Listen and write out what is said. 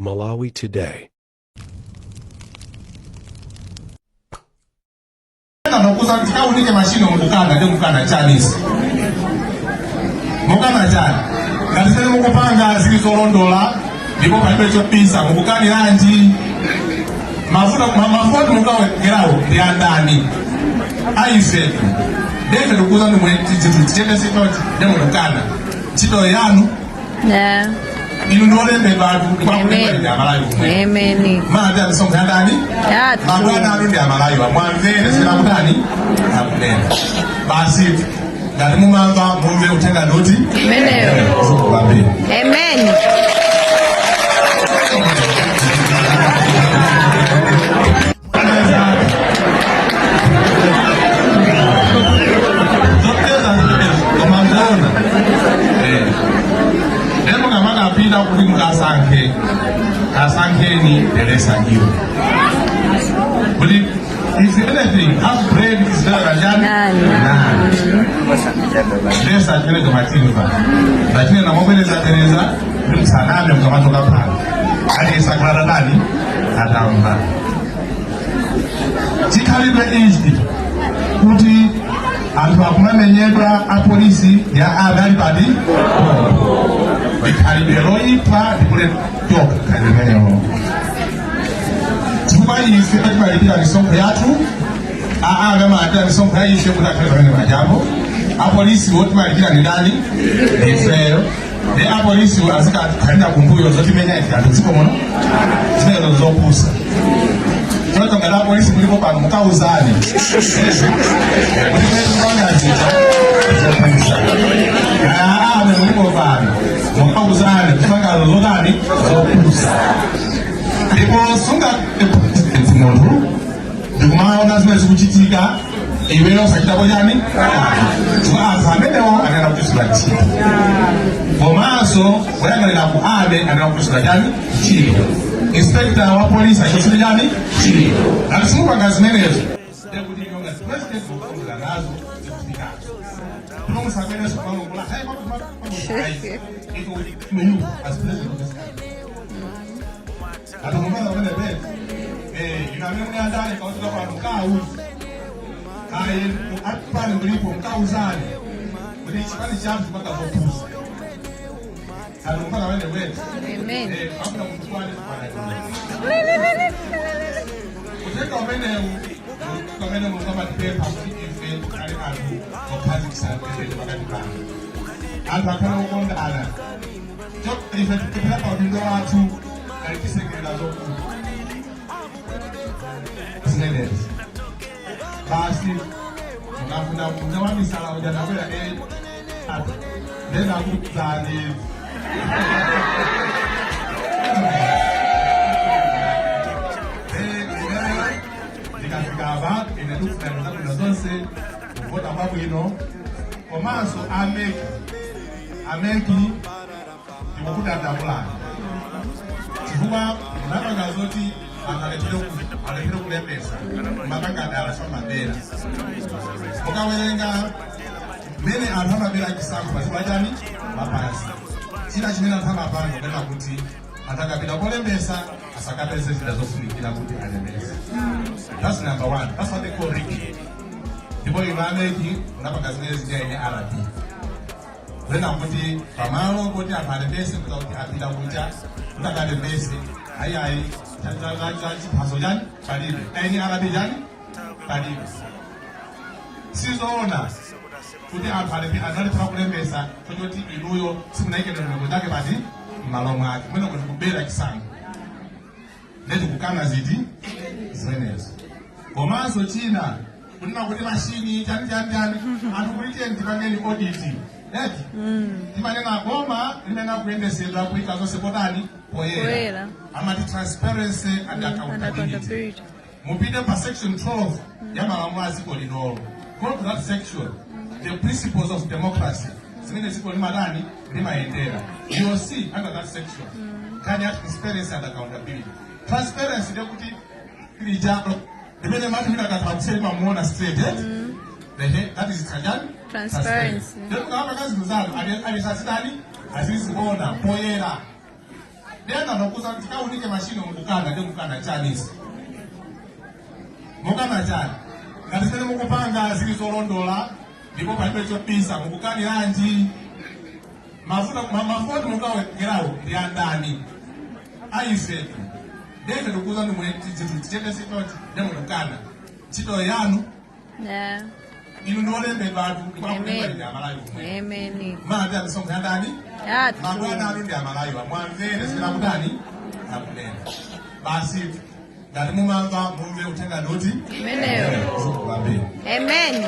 Malawi Today. Nokuza tikaunike mashini mukukana ndi mukana chanisi mukana chani ngati zimene mukupanga zili zolondola ndipo palibe chobisa, mukukaniranji? Mavuto mavoti mukawekerawo ndi andani? Aife ndife tikukuza ndimwe zinthu tichende sichonchi, ndi mukukana ntchito yanu. Inu ndiolembedwa ndikwakulembedwa ndi Amalawi omwe. Amen. Mati amisonkho yandani? Yathu. Mabwana anu ndi Amalawiwa, mwamvere zimene akutani, akunena. Basi, ngati mumamva, mumve uthenga ndoti Umenewo. kwambiri. Amen. Zopeza zimenezo, koma mzaona lero mukamakapita kuti mukasankhe, kasankheni the lesser evil, kuti if anything, half bread is better than chani? None. None. Lesser chimene chomatimva ndachinena mobwereza bwereza kuti musaname mukamachoka pano, ati isakhala tani atamva chikhalidwe ichi kuti anthu akumamenyedwa apolisi ya adali pati, ikhalidwe loyipa ndikulechoka khalidwe limenelo, chifukwa ife timalipira misonkho yathu. Aa, amalipira misonkho ya ife kuti akhale pamene pajapo. Apolisi wotimalipira ndi ndani? Ifeyo. Ndi apolisi azikakhalira kumbuyo zotimenya ife anthu dziko muno? Zimenezo zopusa. Choncho ngati apolisi mulipo pano, mukauzane kuti kupanga zija zopusa. Kaya ame mulipo pano, mukauzane kupanga zotani, zopusa. Ndipo sunga president munthu ndikumaona zimene zikuchitika, iweyo usachitapo chani? Chifukwa anthu amenewo anena kuchusula ntchito, komanso woyang'anira ku ame anena kuchusula chani, ntchito. Inspector wa polisi achusule chani, ntchito. Ngati simupanga zimenezo, ndiye kuti ino ngati president mukukonzera nazo zikuchitikazo. Ndipo musamene simalongola hayi it will you as president of this country. Atomumana pamene pete ino amene muli andale kauzira pano, mukauze ayi atipani mulipo, mukauzane kuti chipani chathu chipanga zopusa. Atomumana pamene pete. Amen. Afuna kutukwane tukwana. Uthenga umenewu pamene Mulungu amatipempha kuti ife tikhale anthu okhazikitsa mtendere pakati pano, anthu akhale okondana. Ife tikupita pa udindo wathu kali tisekerera zokuti zimenezi. Basi, mukafuna muja wa misala uja nakwera ati ndendakuzani. Ndikafika apa, ine ndikufuna zabwino zonse, kuvota kwabwino. Komanso a MEC, a MEC, ndikukudandaulani chifukwa munapanga zoti anthu alephere kulembesa, mapanga dala samabera. Mukawerenga mmene anthu amabera chisankho padziko lachani lapansi, china chimene anthu amapanga kunena kuti anthu akapita kolembesa asakapeze zida zofunikira kuti alembese. That's number one, that's what they call rigging. Ndipo inu a MEC munapanga zimene zija NRB, kunena kuti pamalo kuti anthu alembese, kuti apita kuja kuti akalembese, ayiayi, chiphaso chani palibe, NRB chani palibe. Sizoona kuti anthu analephera kulembesa choti inuyo simunayike ndondomeko zake pati m'malo mwake, mwene kuti kubera chisankho. Ndeti kukana ziti zimenezo. Komanso china, kunena kuti mashini chani chani chani, anthu kuti tiye tipangeni audit eti. Timanena boma limene akuyendesedwa kuyika zonse potani, poyera. Poyera. Amati transparency and accountability. Accountability. Mupite pa section 12 ya malamulo a dziko linolo. Go to that section, the principles of democracy zimene dziko limatani, limayendera. You will see under that section nkhani ya transparency and accountability. Transparency ndekuti lijalo limene mati wina akakhala kuseri mamuona straight, eh? Ehe, that is chani? Transparency. Then mukapanga zinthu zanu, alisazitani, aziziona poyera. Ndiyanga nokuza kuti tikaunike machine, mukukana. Ndi mukana chanisi? Mukana chani? Ngati zimene mukupanga zili zolondola ndipo palibe chobisa, mukukaniranji? Mafuta mavoti mukawekerawo ndi andani? Aifetu. Ndife tikuza ndi mwe zinthu tichepese chonchi, ndi mukukana. Ntchito yanu. Inu ndi olembedwatu, ndikwakulemba ndi Amalawi omwe. Amen. Mati misonkho yandani? Yathu. Mabwana anu ndi Amalawiwa, mwamvere zimene akutani, akunena. Basi, ngati mumamva, mumve uthenga ndoti Umenewo. Kwambiri. Amen.